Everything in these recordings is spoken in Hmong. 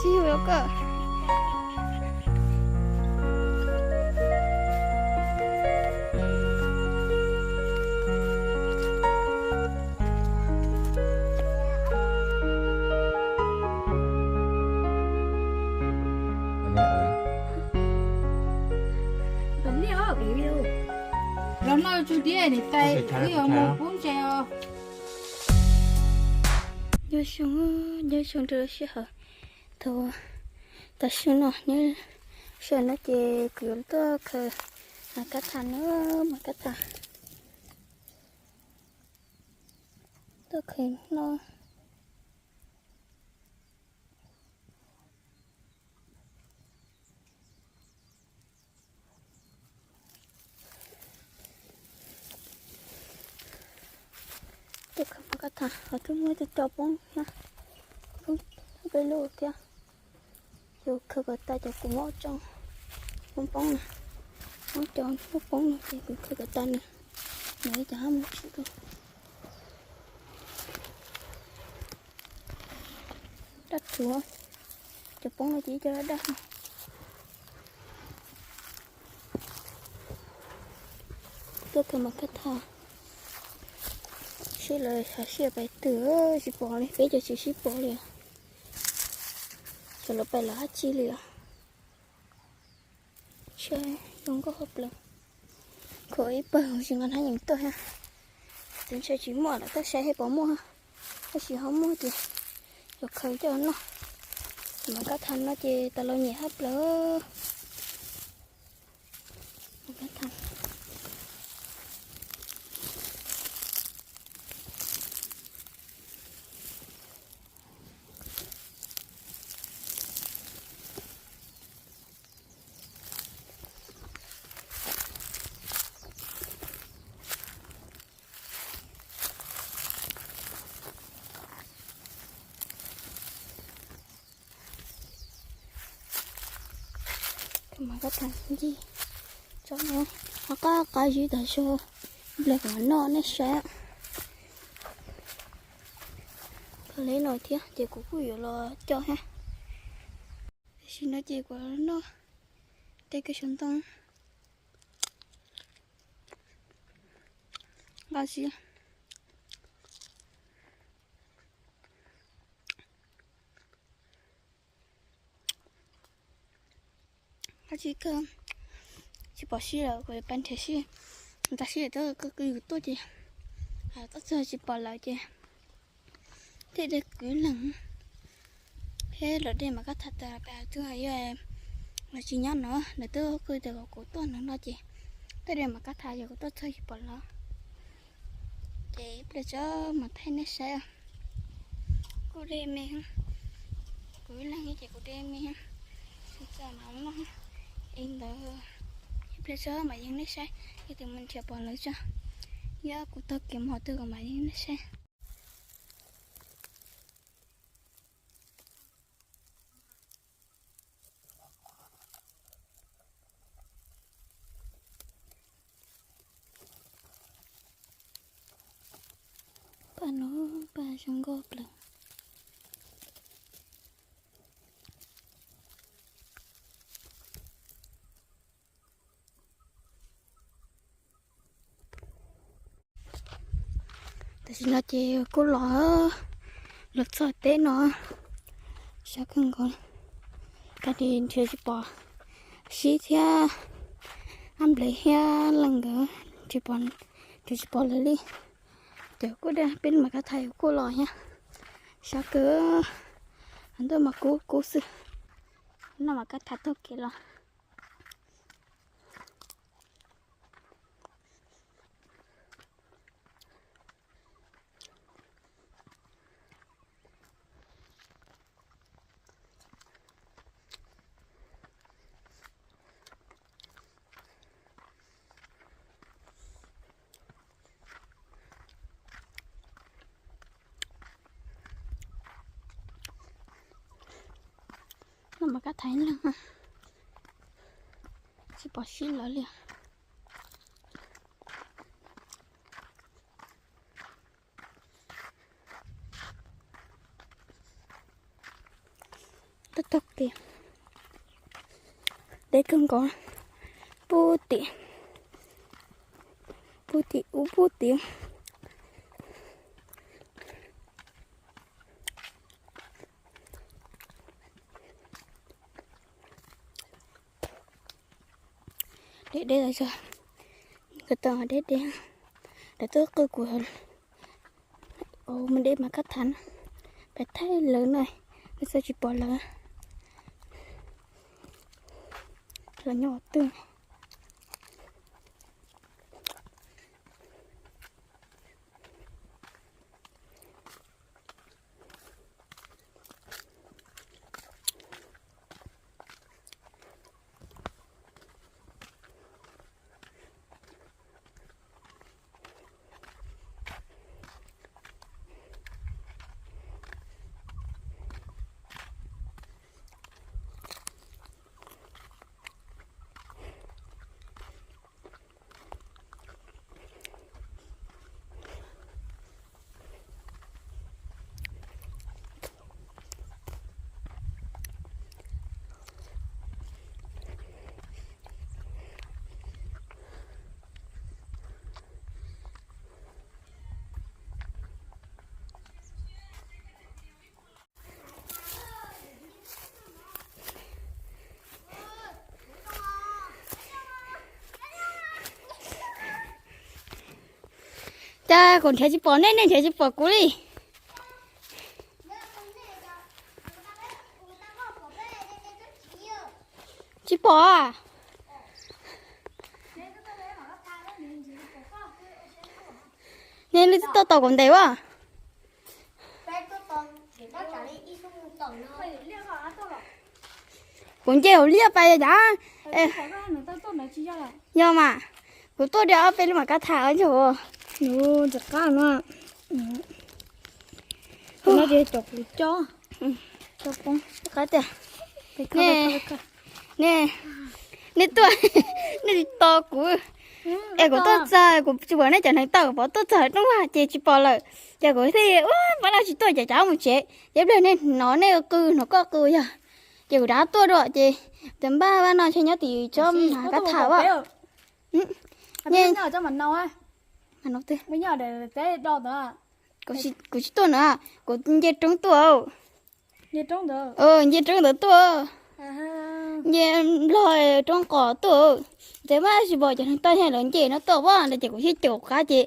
Tsis yog koj. Los noj tsuj diab niam tais, wb yuav mus pub ntses os. Nyob zoo, nyob zoo rau lub sij hawm thaum, tam sim no, nyob sij hawm no ces kuv yuav tuaj khaws mas kab thas na, mas kab thas, tuaj khaws no. Tuaj khaws mas kab thas, ho twb muaj cov cov poob thiab, poob peb lub thiab. Ces khaws kom tas cov kuv muab tso poob poob na, muab cov poob poob no ces kuv khaws kom tas nws, nws ib cov hab mus tsuj rau. Daj rhuav, cov poob no ces ib co daj daj. Tuaj khaws mas kab thas, seb lawv hais sij hawm pais twg tsis pom li, peb cov tsis sib pom li. Xyov lawv pais lawm dab tsi li os. Saib zoo nkauj hauv plaws. Khuam ib pawg tsis nqa hnab yees tuaj thiab. Txawm ntshe tsis muaj lawm tab saib seb puas muaj, tab sis ho muaj ces yuav khaws coj noj. Mas kab thas no ces tas los nyiam hab plaws. Mas kab thas ncig tsob no, qab qab zib tas zog, nplawg kom noj nej saib. Khaws li no thiab ces kuv kuj yuav los coj thiab. Tam sim no ces kuv noj tej kawg saum ntoo nqa xwb. Dab tsi kawg tsis pom sib lawm, kuv yuav pab nrhiav sib, nrhiav sib lawm tab koj kwv yus tuaj ces tuaj txog tsis pom lawm ces tej dej kwv leeg thiab lawv dej mas kab thas tas pem twg yog lawv tsis nyob no, lawv twb kuj tias kom kuv tuaj no no ces tej dej mas kab thas yog kuv tuaj txog tsis pom lawm. Ces ib pliag tso mam thaij nej saib. Kuj dej me, kuv ib leeg ces kuv dej me, txog mas noj li ntawd. Ib pliag tso mam yeej nej saib, yog tias mus nrhiav pom lawv tso, yog kuv taug kev mus qhov twg kuv mam yeej nej saib. Paj no, paj zoo nkauj plaws. Tam sim no ces kuj los, los txog teb no, sab kawg nkaus, kab li nrhiav tsis pom Sib thiab Ab Nplev thiab Leej nkawd tsis pom, nrhiav tsis pom lawv li. Ces kuj de peb lub mas kab thas kuj los thiab, sab kawg, ntuj mas kub kub xwb, noj mas kab thas taug kev los. Noj mas kab thas ib leeg, tsis pom Sib lawv li. Taug kev deb kawg nkaus, pub tim, pub tim ub pub tim. Deb deb los yog nkawd tau deb deb, lawv tuaj qw kuv mus deb mas kab tham, pais thaij lawv na, peb txog tsis pom lawv los nyob twg. Cas kuv nrhiav tsis pom nej, nej nrhiav tsis pom kuv li. Tsis pom. Nej li twb tuaj tau kuv ntev a. Kuv nce hauv liaj pais cas. Yog mas, kuv tuaj de ob peb lub mam kab tham os. Ntxim qab no. Qab tiag. Nej, nej tuaj, nej tsis tos kuv. Es kuv tuaj txog, kuv tsis pom nej cov hneev taw, kuv pom tuaj txog rooj vag ces tsis pom lawm. Ces kuv thiaj ua pab no tsis tuaj ces cav mus tsev. Ces pliag nej hnov nej qw, hnov koj qw yog, ces kuv rov tuaj dua ces tus npaj pab no ntshe nyob tim tsob mam kab tham as. Kuv tsis tuaj na, kuv nce roob tuaj. Nce roob ntawd tuaj, nce nplog roob qos tuaj. Ces mas tsis pom cov hneev taw thiab lawv nce no tuaj as no ces kuv thiaj caum qab ces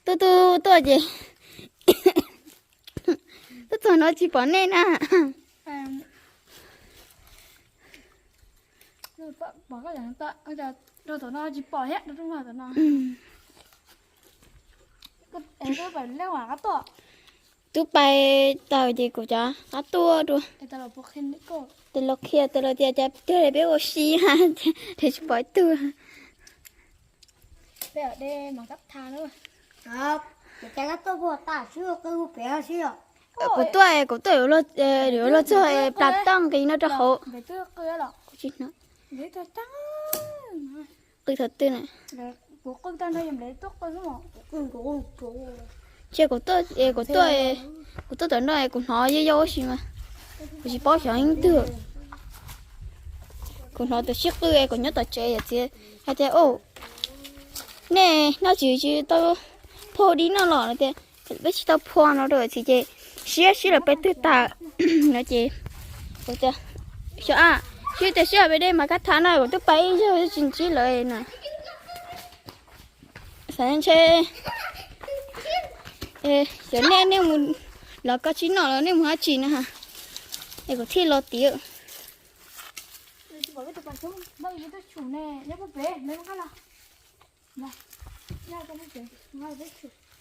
tuaj tuaj tuaj ces tuaj txog no tsis pom nej na. Tom no tsis pom thiab, tom no. Twb pais tawm ces kuv cov qab tuaj dua. Tes los qhia tes los tias cas tiag peb ua si ha, ces tsis pom ib tug. Kuv tuaj, kuv tuaj yuav luag txog plas toj nqis no rau hauv. Qw thaum twg na? Ntshe kuv tuaj, kuv tuaj, kuv tuaj tom no kuv hnov yog yog ua si mas kuv tsis paub xyov leej twg. Kuv hnov tus sib qw es kuv nyob tom tsev yom txiv hais tias, nej noj tsis tsis tau phua dib noj los no tias, peb tsis tau phua no rau txiv ces siab siab los peb twb tas no ces kuv tias, xyov a, siab tias siab peb dej mas kab tham no kuv twb pais ib zaug tsis ntsib lawv na. Xav ntshe xyov nej, nej mus los koj tsis noj los nej mus dab tsi na ha. Es kuv thiaj los tiag.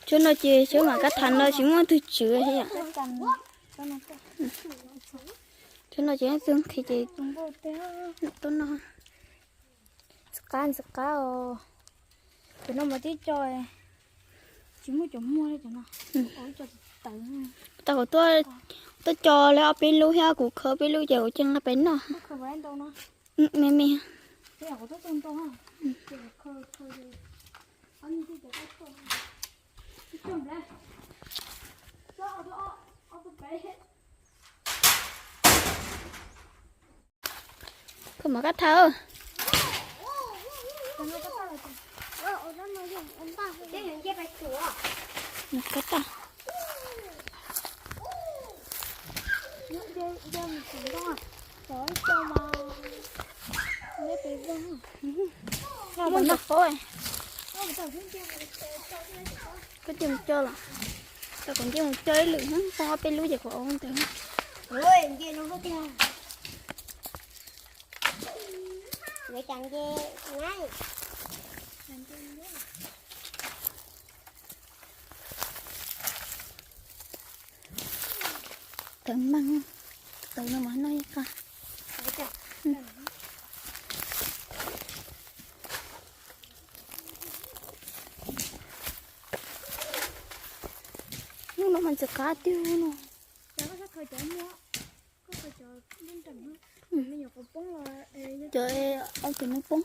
Tsob no ces tsob mam kab tham no tsis muaj twg tswv thiab. Tsob no ces txog nqhis ces tuaj noj. Ntxim qab ntxim qab os. Cov no mas tib co tsis muaj cov muag li cov no. Tau kuv tuaj co lawv ob peb lub thiab kuv khawb peb lub ces kuv ceeb no peb noj. Me me. Mas kab thawb. Kab thawb. Muaj ntau paub. Koj cia mus coj los. Tau kuv nce mus coj ib lwm, poob ob peb lub ces kuv ua ntawd. Tawv meej, tawv no mas noj ib qab. Hnub no mas ntxim qab tiag no. Cov, cov no poob.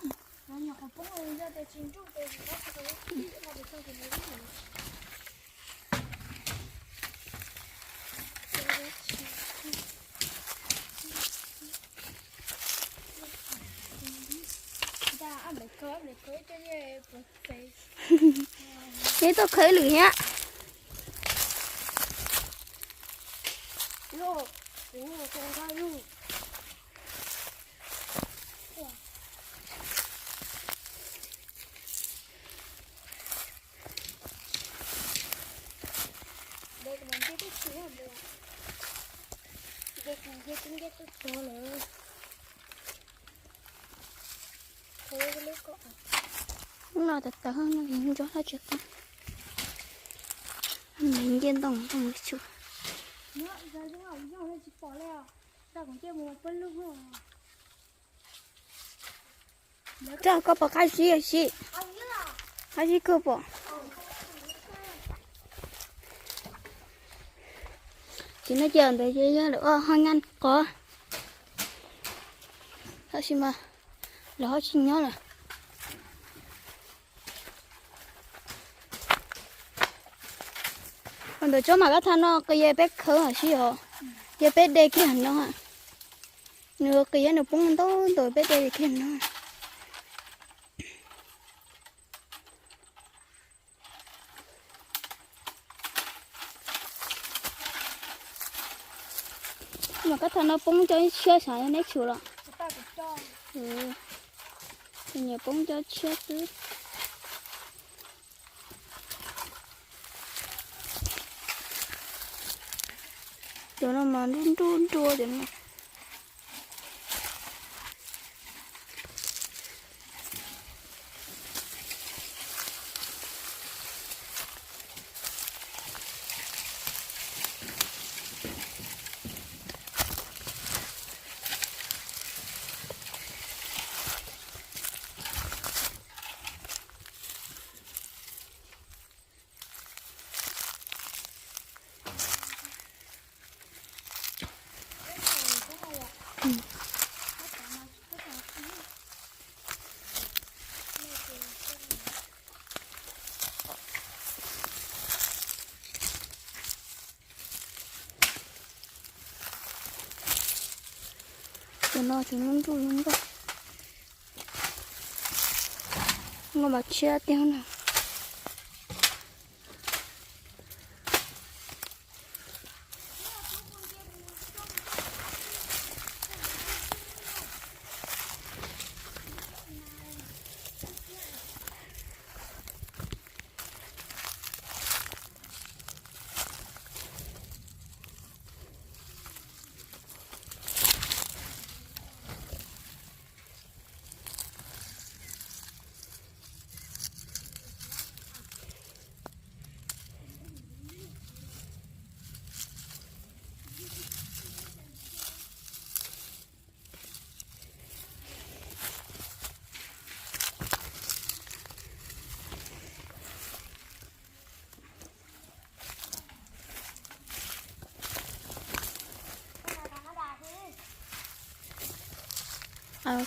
Neb tuaj khawb lwm thiab. Hnub no tawv tawv no nco dab tsi tau. Nce ntoo ntoo tsuas. Txog koj pom qab zib ua si, qab zib kawg pom. Ces no ces ntawd ces yog lawv ua ho nyab qov, tab sis mas lawv ho tsis nyob lawm. Ntawm tsob mam kab thab no qis yog peb khawb si os, yog peb de kiag no. Nws qis yog nws poob ntau ntawm peb de kiag no. Mam kab thab no poob cov tshiab xav neb tshum los. Nyiam poob cov tshiab xwb. Cov no mas nruj nruj nruj cov no. Cov no ces muaj nruj zoo nkauj, nkauj mas tshiab tiag na.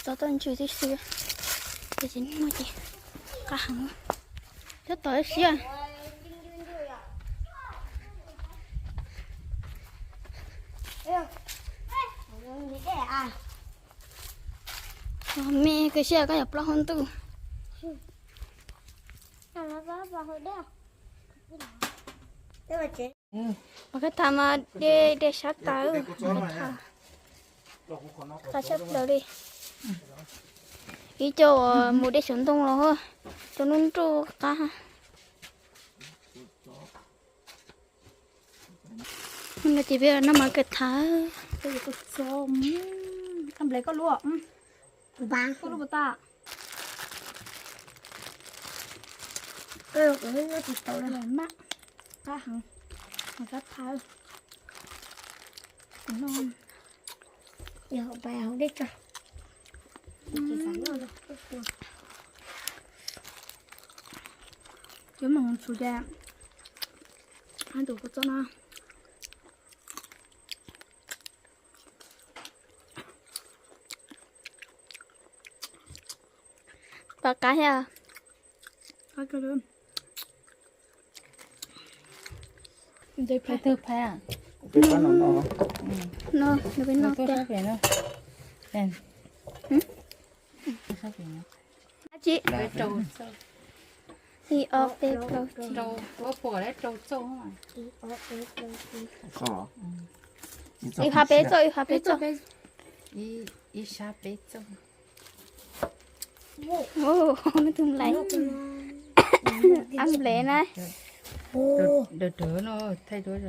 Txog tuaj ntsws tib si, ces tsis muaj ces qab heev. Cov tom siab. Me kawg siab koj yuav plaub hau ntuj. Mas koj tham mas de de sab tas, qab sab plaws li. Ib co uas mus de xyoob ntoo los, cov nruj nruj qab. No ces peb noj mas kawg tham. Nplej koj lub, koj lub puas tag? Mas qab heev, mas qab thawv. Kuv no, yog hauv pas hauv dej tso. Cov moos txhuv cas, hab tus kua txob no. Pom qab thiab. Qab kawg li. Peb twg peb? No, no, peb no tuaj sab pem no. Dab tsi? Ib ob peb plaub tsib. Ib phav peb txoj, ib phav peb txoj. Ib sab peb txoj. Ub, neb tus nplej. Ab nplej na. Dawb dawb no, thaij duab.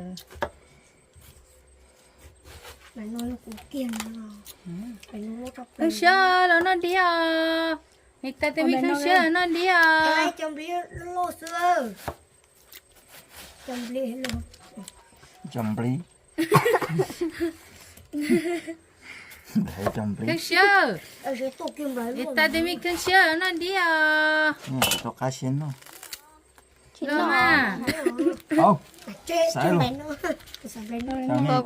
Kheev siab los noj dib os. Niam tais tus me kheev siab los noj dib os. Cov nplij. Kheev siab. Niam tais tus me kheev siab los noj dib os. Los mas.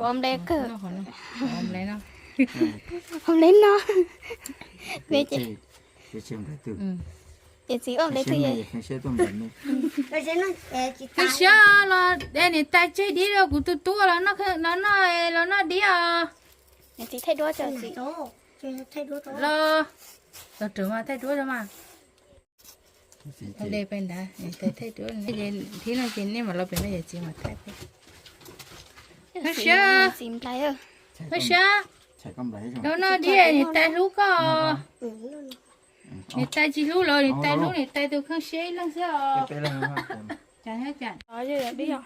Ua nplej kawg. Ua nplej no. Ces txiv ua nplej twg? Kheev siab los de niam tais tseg dib rau kuv tus tub los noj, los noj dib os. Niam txiv thaij duab tso txiv. Los, los rawm mas thaij duab rau mas. De pem ntawd, niam tais thaij duab. Thib no ces nej mam los pem no yawm txiv mam thaij peb. Kheev siab, kheev siab. Los noj dib, niam tais hlub koj. Niam tais tsis hlub los niam tais hlub niam tais tus kheev siab ib leeg xwb os.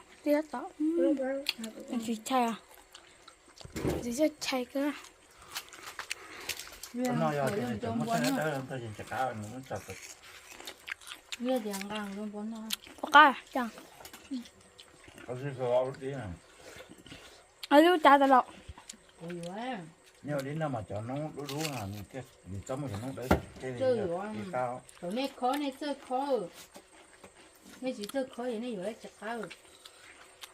Tsis chais, tsis chais kawg. Ua qab, lub cav tas los. Cov nej khob nej txawj khob, nej tsis txawj khob ces nej yuav tsis qab.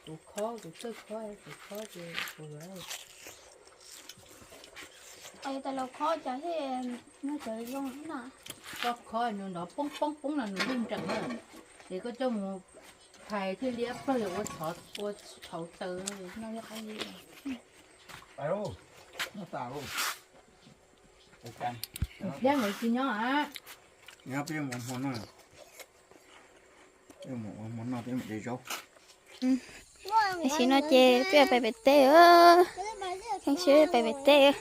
Kuv khob, kuv txawj khob, kuv khob ces kuv yuav. Ces tas los khob cas thiaj muaj cov zoo na. Koj khob nws nrov poob poob poob los nws yeej nreem na. Ces koj coj mus phais thiaj liab ploog, yog ua txhov ua txhauv taws no yog qab li. Thiab nkawd tsis nyob a. Nyob peb mus hmo noj, peb mus ua hmo noj peb mus de zaub. Tam sim no ces peb pais pem teb, peb pais pem teb.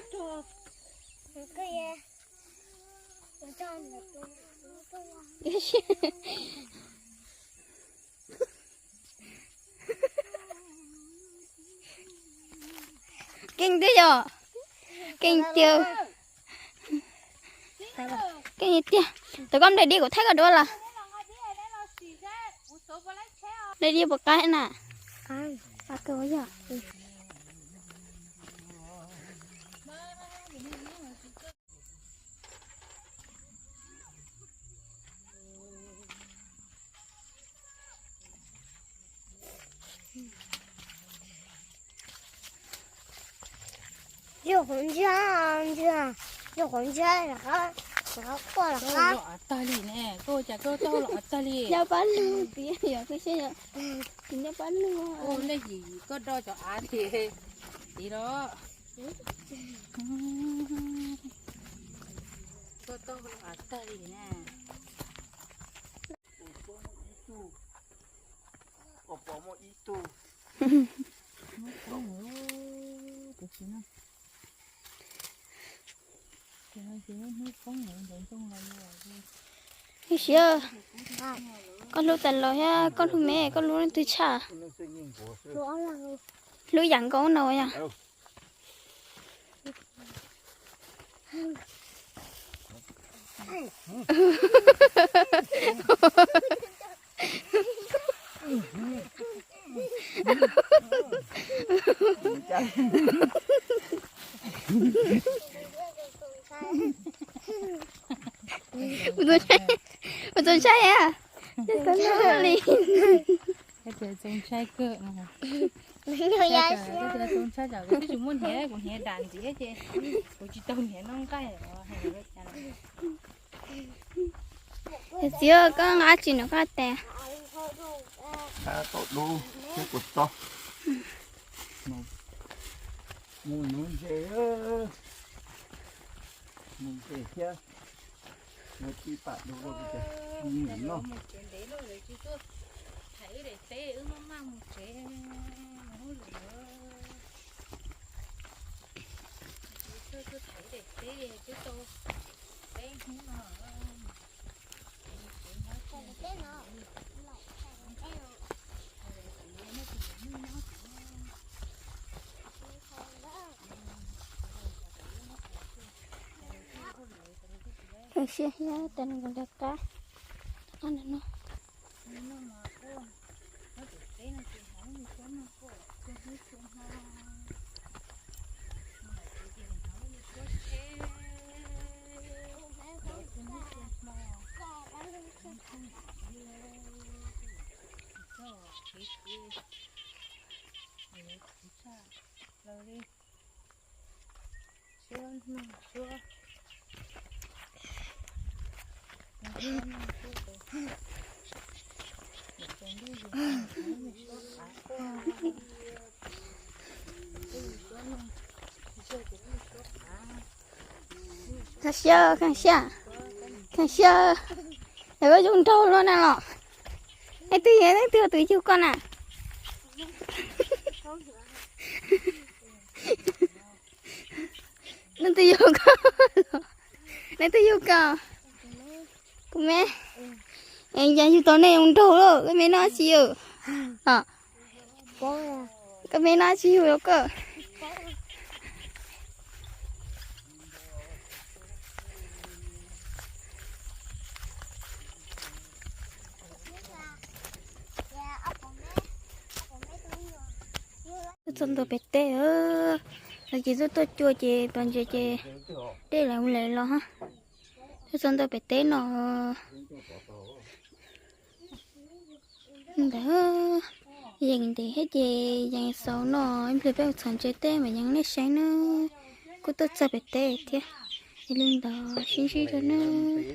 Keej tiag yom, keej tiag. Keej tiag. Tau koj nplej dib kuv thaij koj duab los. Nplej dib puas qab na? Yog qhov ntshiab, yog qhov ntshiab los qab, los qab quaj los qab. Los av tag li ne, koj ua cas koj tau los av tag li. Nyob pab lug tiag yog koj siab yog. Nyob pab lug. Ua nej yim koj do cov av li. Tiv los. Koj Siab, koj hlub tas los thiab koj hlub me, koj hlub leej twg tshaj? Hlub yam nkaus no yog. Ua txaus ntshai a. Li txaus ntshai kawg. Txaus ntshai tsam kuv twb tsis muaj hniav, kuv hniav dam ntxiv ces kuv tsis tau hniav noj nqaij. Txiv, koj nqa tsis nws koj tes. Tau dub thiab kuv txob. Mus nuv ntses, nuv ntses thiab. Mus tib pam dub rau kuv ces mus noj. Kheev siab thiab tas nws nrog qab. Kheev siab, kheev siab, kheev siab. Yog koj zoo nraug luaj na los. Leej twg yog leej twg tus yug koj na? Leej twg yug koj? Leej twg yug koj? Kuv me. Cas yug tau nej zoo nraug lawm, koj me noj tsis yog? Koj me noj tsis yug los koj. Tuaj txog ntua pem teb, no ces tuaj tuaj cua ces tos ntses ces dej lawv mus lawv los. Tuaj txog ntua pem teb no ntawd, yeej ntev thiab ces yeej xaus no ib pliag peb mus txhom ntses teb mas yeej nej saib na. Kuj tuaj txog pem teb thiab, yog li ntawd sib ntsib dua nawb.